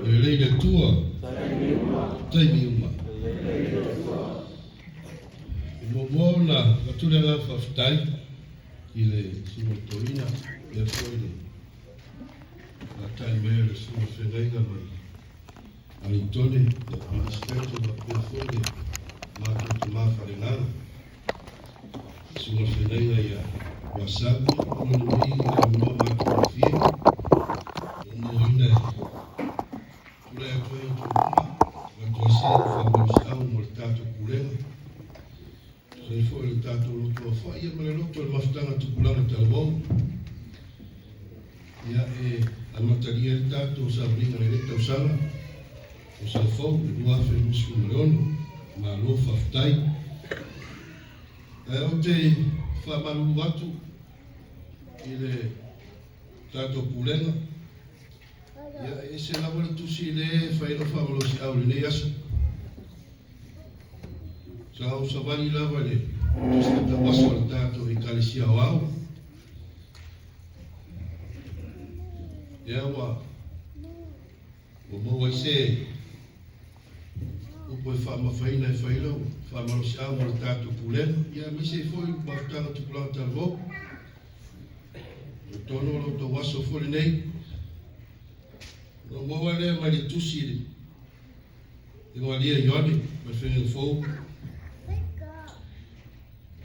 E lelei le Atua taimi uma. E muamua ona avatu le agaga faafetai i le Susuga i le Toeaina faapea foi le alaalatai mai o le Susuga i le Feagaiga mai Alitone, ia Billy Spector faapea foi le matou tama faaleagaga, Susuga i le Feagaiga ia Wasau, ia ona o lenei avanoa matagofie ua mauaina e tulai atu ai i outou luma, avatu ai se faamalosiau mo le tatou pulega, tusa ai foi o le tatou loto aofai ia ma le loto o le mafutaga tupulaga talavou. Ia e amatalia ai le tatou savaliga i lenei tausaga, tausaga fou le 2026. Malo faafetai. Ae ou te faamalulu atu i le tatou pulega, ia e ese lava le tusi lea e fai ai lau faamalosiau i lenei aso. Sa ou savali lava i le tusi faitau aso a le tatou Ekalesia Aoao. Lea ua ua maua ai se upu e faamafaina e fai lau faamalosiau mo le tatou pulega, ia aemaise ai foi mafutaga tupulaga talavou. O totonu o lo outou aso foi lenei. Ona maua lea mai le tusi i le Evalia Ioane mai le Feagaiga Fou,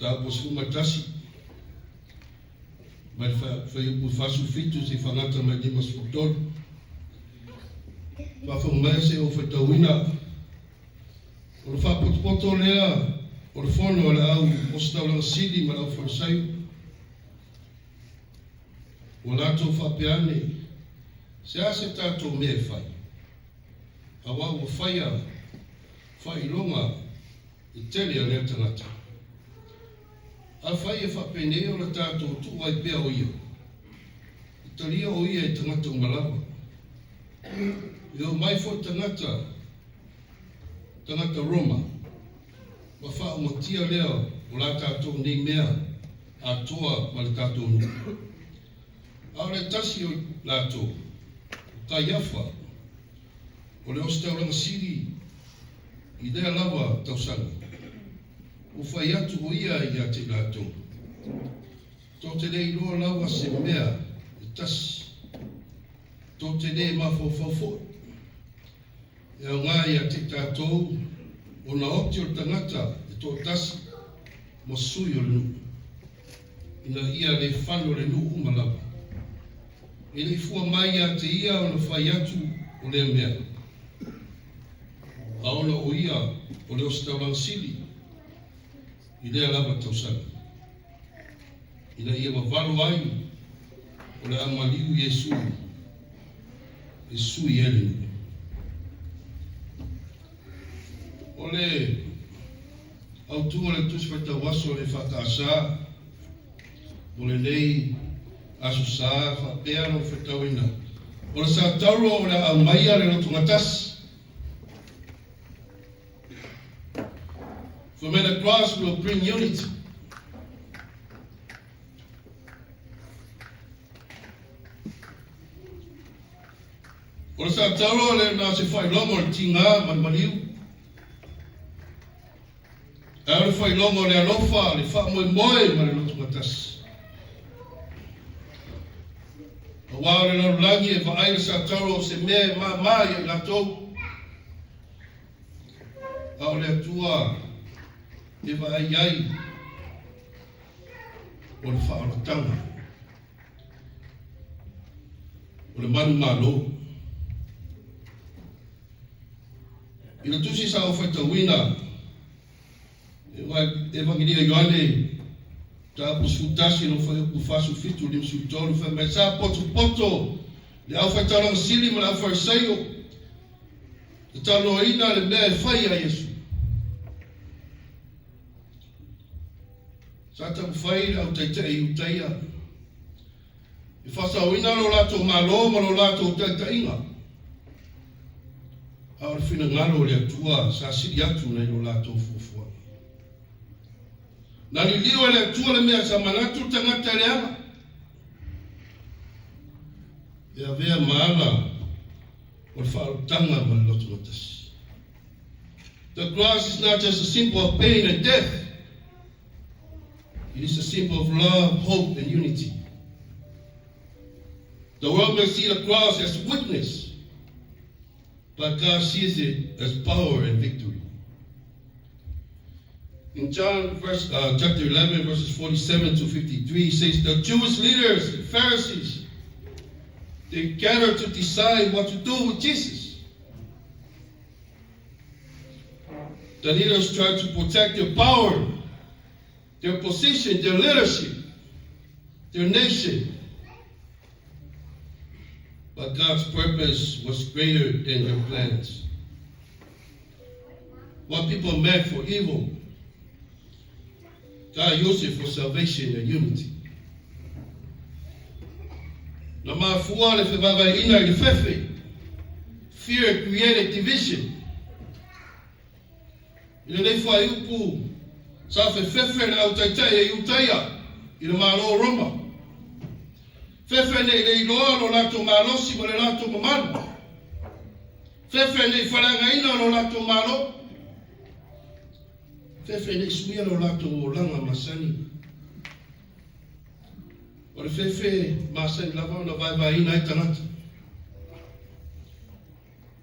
mataupu 11, mai le fuaiupu 47 seia faagata mai le 53. Faafofoga mai se i ou faitauina. O le faapotopoto lea o le fono a le au ositaulaga sili ma le aufalesaio, ua latou faapea ane, Se a se tatou mea e fai? Auā ua faia faailoga e tele a lea tagata. Afai e faapenei o le tatou tuu ai pea o ia, e talia o ia e tagata uma lava. E oo mai foi tagata, tagata Roma, ma faaumatia lea o la tatou nei mea atoa ma le tatou nuu. A o le tasi o latou, o Kaiafa, o le ositaulaga sili i lea lava tausaga, ua fai atu o ia ia te i latou, Tou te le iloa lava se mea e tasi, tou te le mafaufau foi, e aoga ia te i tatou ona oti o le tagata e toatasi ma sui o le nuu, ina ia le fano le nuu uma lava. E le i fua mai ia te ia ona fai atu o lea mea, a ona o ia o le ositaulaga sili i lea lava tausaga, ina ia vavalo ai o le a maliu Iesu e sui ai le nuu. O le autu o le Tusi Faitau Aso o le EFKS mo lenei Aso Sa faapea lou faitauina, o le sa tauro o le a aumaia le lotogatasi. For may the cross will bring unity. O le sa tauro le na o se faailoga o le tiga ma le maliu. Ae o le faailoga o le alofa, le faamoemoe ma le lotogatasi. Aua o le lalolagi e vaai le sa tauro o se mea e māmā ia i latou. A o le Atua e vaai ai o le faaolataga. O le manumalo. I le tusi sa ou faitauina, Evagelia Ioane, mataupu 11, lona fuaiupu 47, 53, fai mai, Sa potopoto le aufaitaulaga sili ma le aufarisaio, e talanoaina le mea e fai a Iesu. Sa taumafai le au taitai Iutaia e faasaoina lo latou malo ma lo latou taitaiga, a o le finagalo o le Atua sa sili atu nai lo latou fuafuaga. Na liliu e le Atua le mea sa manatu le tagata e leaga, e avea ma ala O le faaolataga ma le lotogatasi. The cross is not just a symbol of pain and death. It is a symbol of love, hope, and unity. The world may see the cross as weakness, but God sees it as power and victory. In John chapter 11, verses 47 to 53, he says, The Jewish leaders, the Pharisees, they gathered to decide what to do with Jesus. The leaders tried to protect their power, their position, their leadership, their nation. But God's purpose was greater than their plans. What people meant for evil, God used it for salvation and unity. Na mafua le fevaevaeina i le fefe. Fear created division. I lenei fuaiupu, sa fefefe le au taitai e Iutaia i le Malo o Roma. Fefe nei le iloa lo latou malosi ma le latou mamalu. Fefe nei faleagaina lo latou malo. Fefe nei suia lo latou olaga masani. O le fefe masani lava ona vaevaeina ai tagata.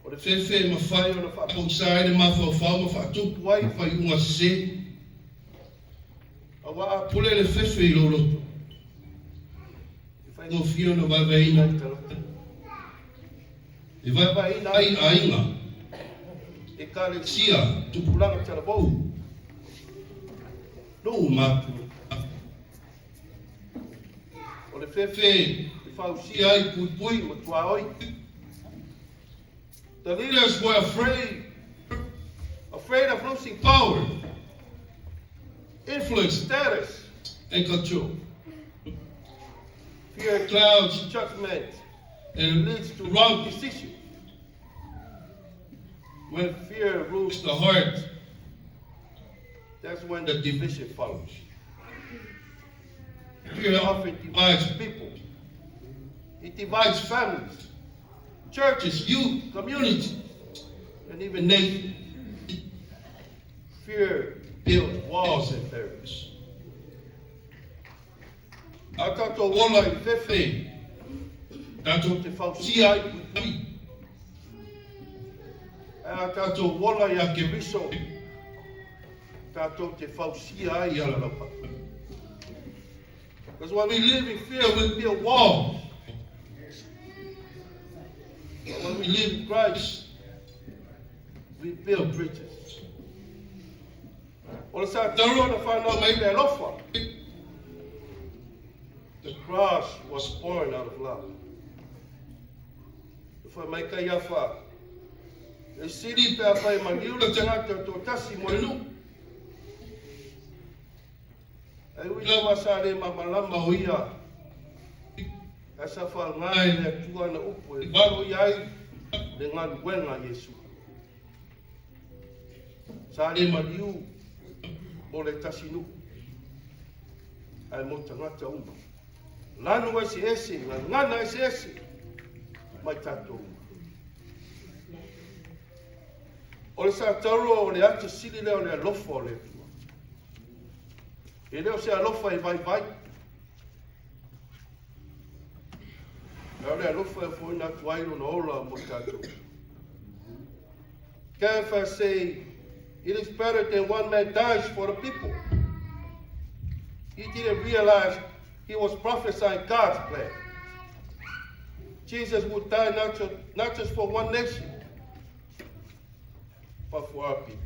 O le fefe e mafai ona faapoisa ai le mafaufau ma faatupu ai faaiuga sese. Aua a pule le fefe i lou loto, e faigofie ona vaevaeina ai tagata. E vaevaeina ai aiga, ekalesia, tupulaga talavou, nuu ma atunuu. O le fefe e fausia ai puipui ma tuaoi. The leaders were afraid, afraid of losing power, influence, status, and control. Fear clouds judgment and leads to wrong decisions. When fear rules the heart, that's when the division follows. Fear often divides people. It divides families, churches, youth, communities, and even nations. Fear builds walls and barriers. A tatou ola i fefe, tatou te fausia ai puipui. Ae a tatou ola ia Keriso, tatou te fausia ai ala laupapa. Because when we live in fear, we build walls. But when we live in Christ, we build bridges. O le sa taua na whanau mai le alofa. The cross was born out of love. E whai mai Kaiafa, e sili pe a whai maliu le tagata toatasi mo le nuu. Ae ui lava sa le malamalama o ia, ae sa faaaoga e le Atua ana upu e valoia ai le galuega a Iesu. Sa le maliu mo le tasi nuu, ae mo tagata uma. Lanu eseese, gagana eseese, mai tatou uma. O le sa taua o le ata sili lea o le alofa o le Atua. E le o se alofa e vaivai. Ae o le alofa e foina atu ai lona ola mo tatou. Caiaphas say, it is better than one man dies for the people. He didn't realize he was prophesying God's plan. Jesus would die not just for one nation, but for our people.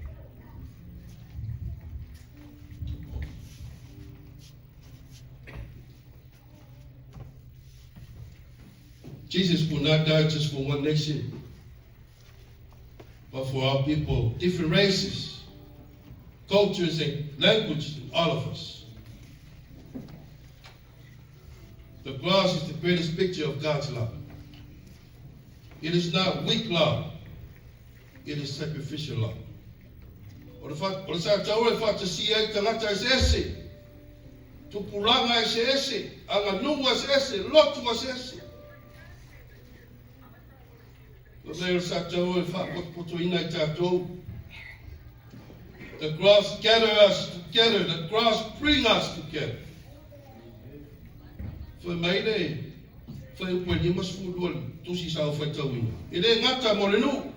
Jesus will not die just for one nation, but for our people, different races, cultures, and languages, all of us. The cross is the greatest picture of God's love. It is not weak love, it is sacrificial love. O le, fa, o le sa taua e faatasia ai tagata eseese, tupulaga eseese, aganuu eseese, lotu eseese. Fai mai o le sa taua e faapotopotoina ai tatou. The cross gather us together. The cross bring us together. Fai mai le fuaiupu e 52 o le tusi sa ou faitauina. E le gata mo le nuu,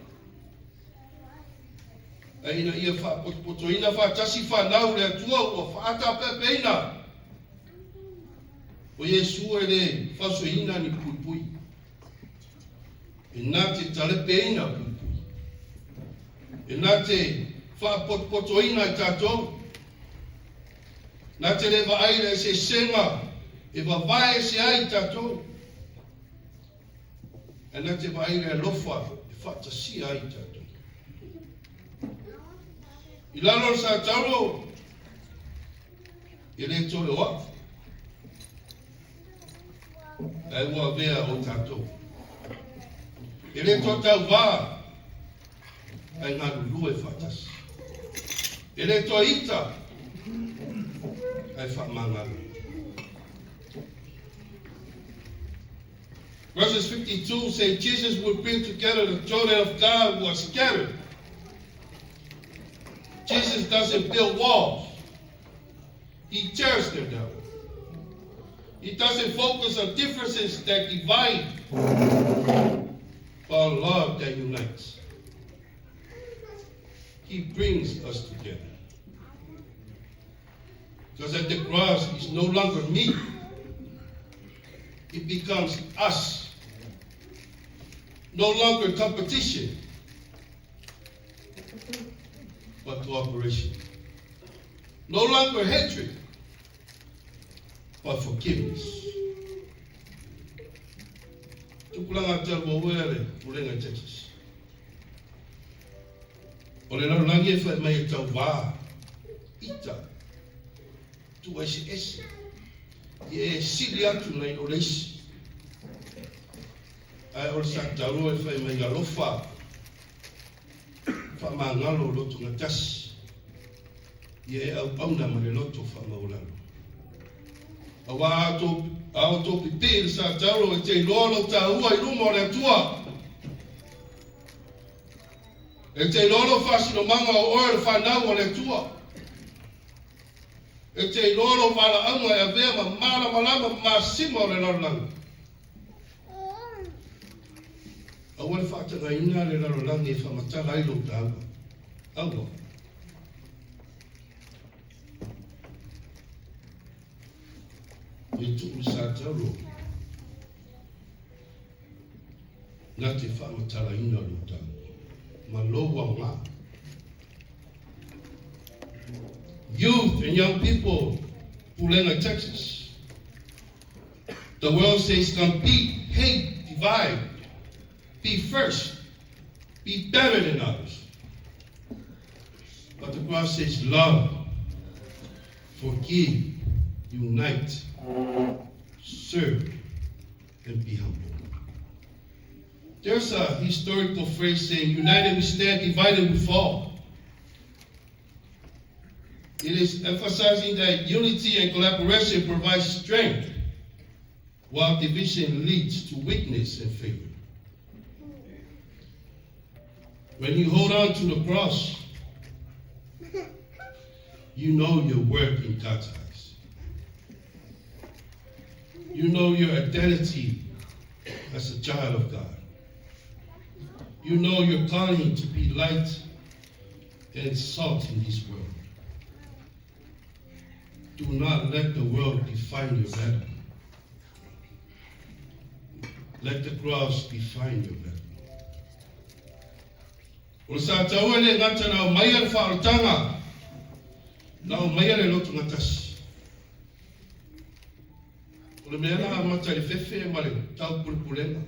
ae ina ia faapotopotoina faatasi fanau i le Atua ua faaatapeapeina. O Iesu e le fausiaina ni puipui. E na te talepeina puipui. E na te faapotopotoina i tatou. Na te le vaai le eseesega e vavae ese ai i tatou. Ae na te vaai le alofa e faatasia ai i tatou. I lalo o le sa taulo, e le toe o au. Ae ua avea o tatou. E le toe tauvā, ae galulue faatasi. E le toe ita, ae faamagalo. Verses 52 say Jesus will bring together the children of God who are scattered. Jesus doesn't build walls. He tears them down. He doesn't focus on differences that divide, but on love that unites. He brings us together. Because at the cross, it's no longer me. It becomes us. No longer competition, but cooperation. No longer hatred, but forgiveness. Tupulaga te alua ua le pulega i Texas. O le lalolagi e fai mai e tauvā, ita, tuueseese, ia e sili atu nai lo le isi. Ae o le sa taulo e fai mai alofa, faamagalo loto gatasi, ia e auauna ma le loto faamaualalo. Auā a outou pipii i le sa taulo e te iloa lou taua i luma o le Atua. E te iloa lou faasinomaga o oe o le fanau a le Atua. E te iloa lou valaauga e avea ma malamalama ma masima o le lalolagi. Aua le faatagaina le lalolagi e faamatala ai lou taua. Aua. E tuu i le sa taulo na te faamatalaina lou taua ma lou aoga. Youth and young people, Pulega, Texas. The world says compete, hate, divide, be first, be better than others. But the cross says love, forgive, unite, serve, and be humble. There's a historical phrase saying, "United we stand, divided we fall." It is emphasizing that unity and collaboration provides strength, while division leads to weakness and failure. When you hold on to the cross, you know your worth in God's eyes. You know your identity as a child of God. You know your calling to be light and salt in this world. Do not let the world define your value. Let the cross define your value. O le sa taua e le gata na aumaia le faaolataga, na aumaia le loto gatasi. O le mea na amata i le fefe ma le taupulepulega,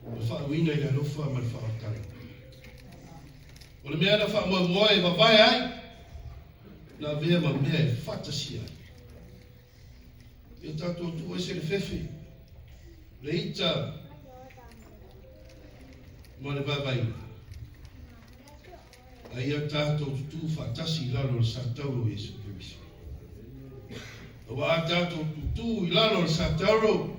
ua faauiina i le alofa ma le faaolataga. O le mea na faamoemoe e vavae ai, na avea ma mea e faatasia ai. Ia tatou tuuese le fefe, le ita ma le vaevaeina. Ae ia tatou tutū faatasi i lalo o le sa taulo o Iesu Keriso. Auā a tatou tutū i lalo o le sa taulo,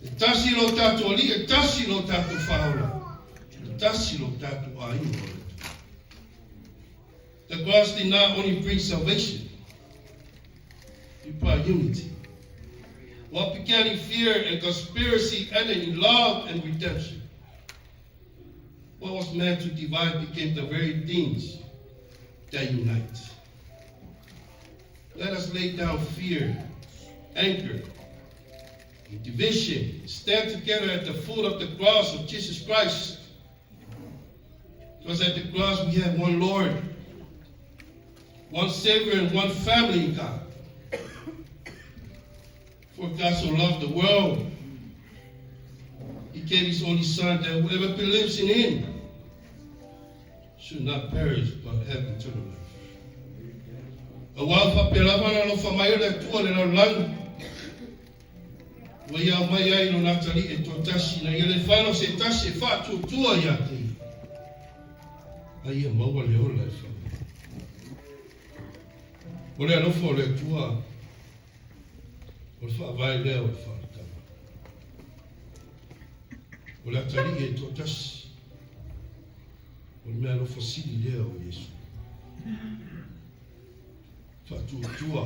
E tasi lo tatou Alii, e tasi lo tatou Faaola, e tasi lo tatou aiga o le Atua. The cross did not only bring salvation, it brought unity. What began in fear and conspiracy ended in love and redemption. What was meant to divide became the very things that unite. Let us lay down fear, anger, and division. Stand together at the foot of the cross of Jesus Christ. Because at the cross we have one Lord, one Savior, and one family in God. For God so loved the world, He gave His only Son that whoever believes in Him should not perish but have eternal life. Auā faapea lava ona alofa mai o le Atua i le lalolagi, ua Ia aumai ai Lona Atalii e toatasi, ina ia le fano se tasi e faatuatua ia te Ia, a ia maua le ola e faavavau. O le alofa o le Atua, o le faavae lea o le faaolataga. O le Atalii e toatasi, o le meaalofa sili lea o Iesu. Faatuatua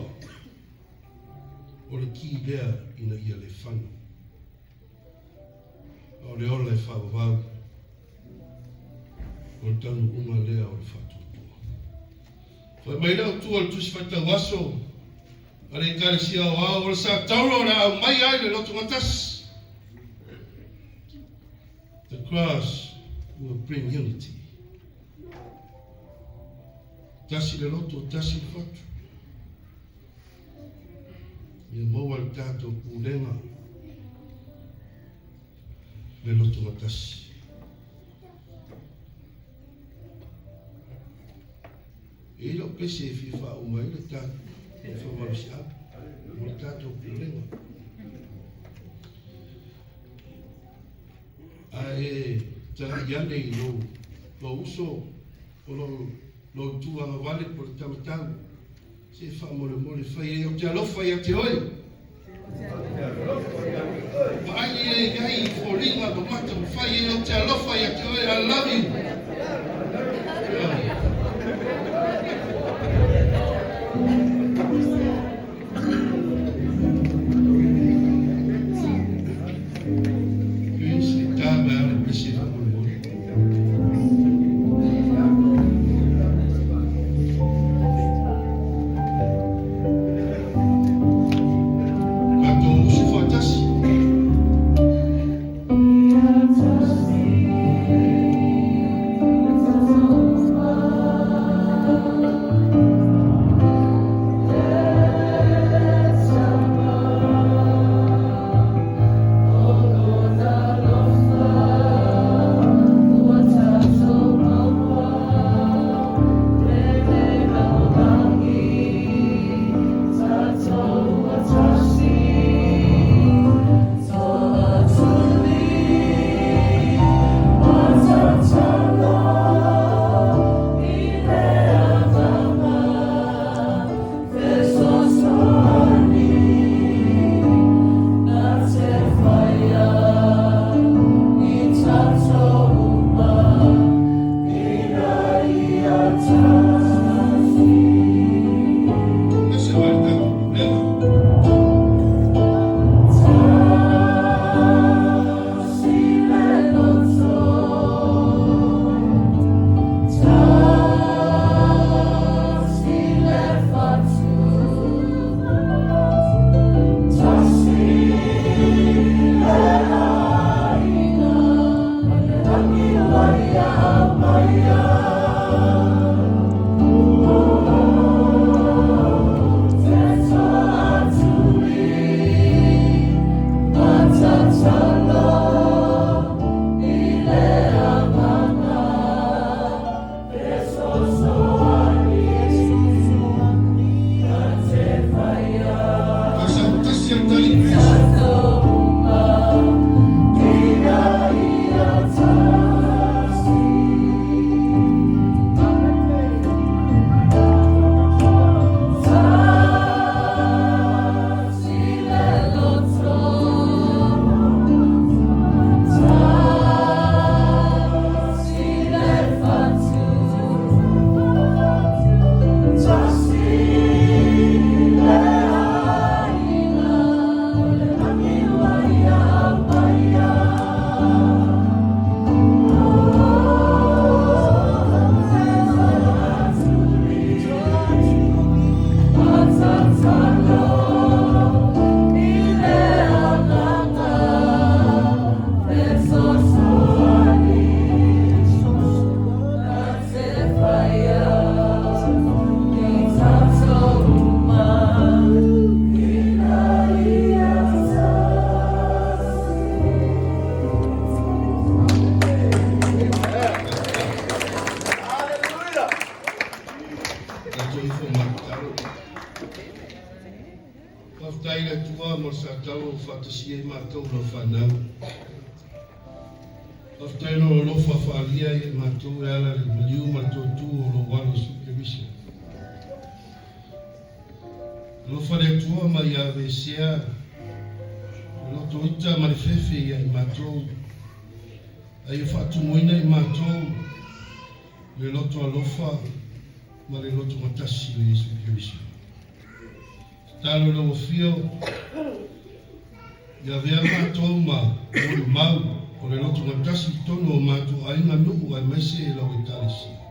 o le ki lea ina ia le fano. A o le ola e faavavau, o le taunuuga lea o le faatuatua. Fai mai le Autu o le Tusi Faitau Aso a le Ekalesia Aoao, o le sa taula o le a aumai ai le lotogatasi. The cross will bring unity. Tasi le loto, tasi le fatu. Ia maua le tatou pulega le lotogatasi. E i ai lau pese e fia faauma ai le tatou faamalosiau mo le tatou pulega. Ae tagai ane i lou, lou uso o lou, lou tu agavale po o le tamatau, se faamolemole fai ai ou te alofa ia te oe. Vaai ia i ai i foliga ma mata ma fai ai ou te alofa ia te oe. I love you. Please, e tā mai ana pese faamolemole. Tatou usu faatasi. faatasia ai matou lau fanau. Faafetai lou alofa faaalia ia i matou e ala i le maliu ma le toatu o lou Alo Iesu Keriso. Alofa le Atua ma ia aveesea le loto ita ma le fefe ia i matou, a ia faatumuina i matou le loto alofa ma le loto gatasi o Iesu Keriso. Tatalo i lau Afio, ia avea matou ma molimau o le loto gatasi i totonu o matou aiga, nuu aemaise lau Ekalesia.